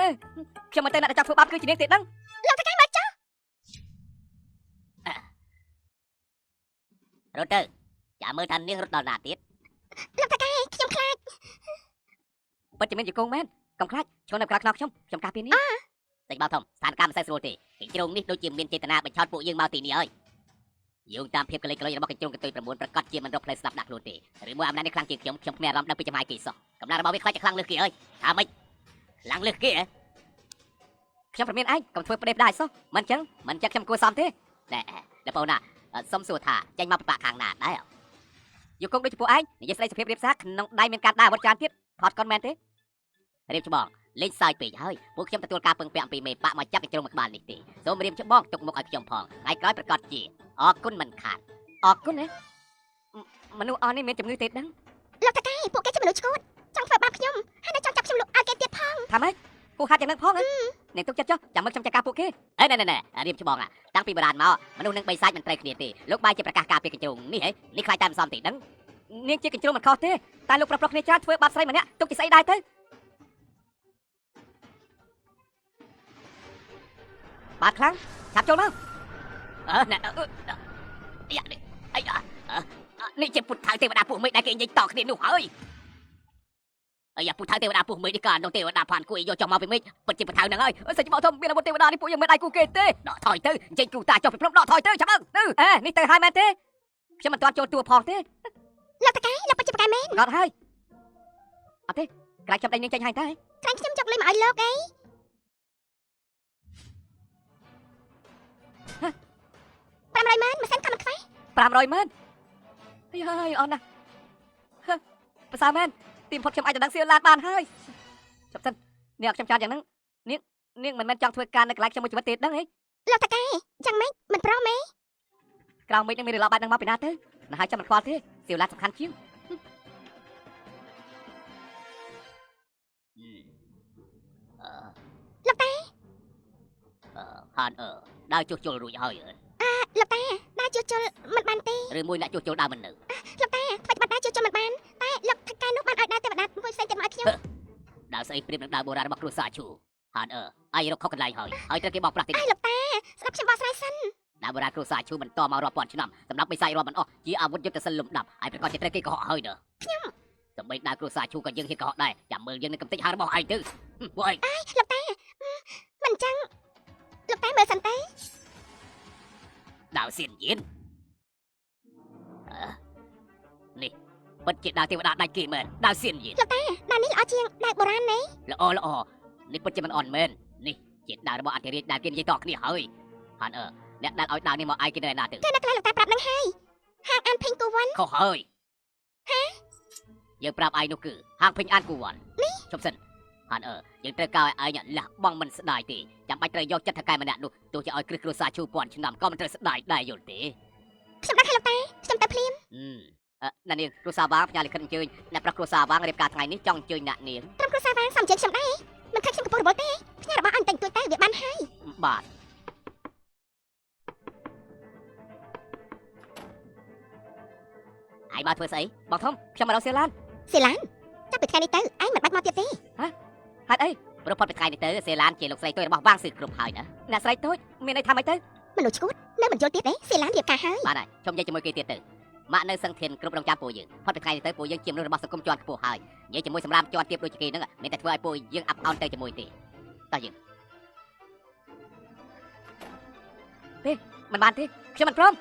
ណែខ្ញុំមិនទៅអ្នកដែលចង់ធ្វើបាបគឺជានាងទេដឹង លោកតកែមកចុះ រត់ទៅចាំមើលថានាងរត់ដល់ណាទៀត លោកតកែខ្ញុំខ្លាច ពិតជាមានជង្គង់មែនកុំខ្លាចឈរនៅក្រៅខ្នងខ្ញុំខ្ញុំការពារនាង សាច់បោធំស្ថានភាពមិនសូវស្រួលទេកញ្ជ្រោងនេះដូចជាមានចេតនាបញ្ឆោតពួកយើងមកទីនេះហើយយោងតាមភាពកលិចកលុយរបស់កញ្ជ្រោងកន្ទុយ9ប្រកាសជាមិនរកផ្លូវស្លាប់ដាក់ខ្លួនទេឬមួយអំណាចនេះខ្លាំងជាងខ្ញុំខ្ញុំគ្មានអារម្មណ៍ដឹងពីចំហាយគេសោះកម្លាំងរបស់វាខ្លាចจะខ្លាំងលើសគេហើយថាម៉េចខ្លាំងលើសគេហ៎ ខ្ញុំប្រមានឯងកុំធ្វើប្រេះផ្ដាយសោះមិនចឹងមិនចឹងខ្ញុំគួរសមទេ ណែដល់បងណាសុំសួរថាចេញមកពិបាកខាងណាដែរ យគង់ដូចជាពួកឯងនិយាយស្ដីសុភាពរៀបសារក្នុងដៃមានការដើរអាវុធច្រើនទៀតថតកុនមែនទេ រៀបច្បងលេងសើចពេកហើយពួកខ្ញុំទទួលការពឹងពាក់អំពីមេបាក់មកចាប់កញ្ជ្រោងមួយក្បាលនេះទេសូមរៀបច្បងទុកមុខឲ្យខ្ញុំផងថ្ងៃក្រោយប្រកាសជាអរគុណមិនខាន អរគុណណាមនុស្សអស់នេះមានជំងឺទេដឹង លោកតកែពួកគេជាមនុស្សឆ្កួតចង់ធ្វើបាបខ្ញុំហើយនៅចង់ចាប់ខ្ញុំលក់ឲ្យគេទៀតផង ថាម៉េចគូហាត់យ៉ាងនឹងផងនាងទុកចិត្តចុះចាំមើលខ្ញុំចាត់ការពួកគេ អេណែណែណែរៀបច្បងតាំងពីបុរាណមកមនុស្សនឹងបីសាច់មិនត្រូវគ្នាទេលោកបាយជាប្រកាសការពារកញ្ជ្រោងនេះហ៎នេះខ្លាចតែមិនសមទេដឹង នាងជាកញ្ជ្រោងមិនខុសទេតែលោកប្រុសប្រុសគ្នាច្រើនធ្វើបាបស្រីម្នាក់ទុកជាស្អីដែរទៅបាទខ្លាំងឆាប់ចូលមក អឺណែយ៉ានេះអីនេះជាពុទ្ធៅទេវតាពុះមេឃដែលគេនិយាយតគ្នានោះហើយអាយ៉ាពុទ្ធៅទេវតាពុះមេឃនេះក៏នោះទេវតាផានគួយយកចុះមកពីមេឃពិតជាពុទ្ធៅហ្នឹងហើយ សាច់បោធំមានអាវុធទេវតានេះពួកយើងមិនដៃគូគេទេ ដកថយទៅចេញគូតាចុះពីភ្នំដកថយទៅចាំអើ អេនេះទៅហើយមែនទេខ្ញុំមិនទាន់ចូលតួផងទេ លោកតកែលោកពិតជាប្រកែមែន កត់ហើយអត់ទេក្រែងខ្ញុំដេញនាងចេញហើយតែ ខ្លាចខ្ញុំចុកលុយមកឲ្យលោកអី500ម៉ឺនមួយសែនក៏មិនខ្វះ 500ម៉ឺនហើយហើយអស់ណាស់ប្រសើរមែនទីបំផុតខ្ញុំអាចដណ្ដឹងសៀវឡានបានហើយជប់សិននាងខ្ញុំចានយ៉ាងហ្នឹងនាងនាងមិនមែនចង់ធ្វើការនៅកន្លែងខ្ញុំមួយជីវិតទេដឹងហី លោកតកែយ៉ាងម៉េចមិនព្រមទេ ក្រៅមេឃនឹងមានរឡោបែបហ្នឹងមកពីណាទៅណាហើយចាំមិនខ្វល់ទេសៀវឡានសំខាន់ជាង លោកតា ហានអឺដើរជួសជុលរួចហើយ លោកតាដើរជួសជុលមិនបានទេ ឬមួយអ្នកជួសជុលដើរមិននៅ លោកតាធ្វើច្បាប់ដើរជួសជុលមិនបានតែលោកថកែនោះបានឲ្យដើរទេវតាមួយផ្សេងទៀតមកឲ្យខ្ញុំ ដើរស្អីប្រៀបនឹងដើរបុរាណរបស់គ្រួសារឈូហានអឺឯងរកខុសកន្លែងហើយហើយត្រូវគេបោកប្រាស់ទី អើលោកតាស្ដាប់ខ្ញុំបកស្រាយសិន ដើរបុរាណគ្រួសារឈូបន្តមករាប់ពាន់ឆ្នាំសម្រាប់បិសាចរាប់មិនអស់ជាអាវុធយុទ្ធសិលលំដាប់ឯងប្រកាសជាត្រូវគេកុហកហើយណើ ខ្ញុំ សម្បីដើរគ្រួសារឈូក៏យើងហ៊ានកុហកដែរចាំមើលយើងនឹងកំទេចហារបស់ឯងទៅពួកឯង លោកតាមិនចឹងលោកតាមើលសិនទេ ដើរសៀនយៀននេះពិតជាដើរទេវតាដាច់គេមែនដើរសៀនយៀន លោកតាដើរនេះល្អជាងដើរបុរាណណា ល្អល្អនេះពិតជាមិនអន់មែននេះជាដើររបស់អធិរាជដែលគេនិយាយតគ្នាហើយហានអឺអ្នកដែលឲ្យដើរនេះមកឯងគេនៅណាទៅ គេនៅកន្លែងលោកតាប្រាប់នឹងហើយហាងអានភីងគូវ៉ាន់ ខុសហើយយើងប្រាប់ឯងនោះគឺហាងភេងអានគូវ៉ាន់នេះជប់សិនហានអឺយើងត្រូវកោឲ្យឯងលះបង់មិនស្ដាយទេចាំបាច់ត្រូវយកចិត្តថកែម្នាក់នោះទោះជាឲ្យគ្រឹះគ្រួសារឈូពាន់ឆ្នាំក៏មិនត្រូវស្ដាយដែរយល់ទេ ខ្ញុំដឹងហើយលោកតាខ្ញុំទៅភ្លាម អ្នកនាងគ្រួសារវាងផ្ញើលិខិតអញ្ជើញអ្នកប្រុសគ្រួសារវាងរៀបការថ្ងៃនេះចង់អញ្ជើញអ្នកនាង ក្រុមគ្រួសារវាងសំជិញខ្ញុំដែរមិនឃើញខ្ញុំកំពុងរវល់ទេផ្ញើរបស់អញតែងទួចទៅវាបានហើយ បាទឯងមកធ្វើស្អី បងធំខ្ញុំមករកសៀវឡាន សេឡានចាប់ពីថ្ងៃនេះទៅឯងមិនបាច់មកទៀតទេ ហេតុអី ព្រោះផុតពីថ្ងៃនេះទៅសេឡានជាលោកស្រីតូចរបស់វាងស៊ឺគ្រប់ហើយណា អ្នកស្រីតូចមានន័យថាម៉េចទៅ មនុស្សឈួតនៅមិនយល់ទៀតទេសេឡានរៀបការហើយ បាទហើយខ្ញុំនិយាយជាមួយគេទៀតទៅម៉ាក់នៅសឹងធានគ្រប់រងចាំពួកយើងផុតពីថ្ងៃនេះទៅពួកយើងជាមនុស្សរបស់សង្គមជាន់ខ្ពស់ហើយនិយាយជាមួយសម្រាប់ជាន់ទាបដូចគេហ្នឹងមានតែធ្វើឲ្យពួកយើងអាប់អោនទៅជាមួយទេតោះយើង មិនបានទេខ្ញុំមិនព្រម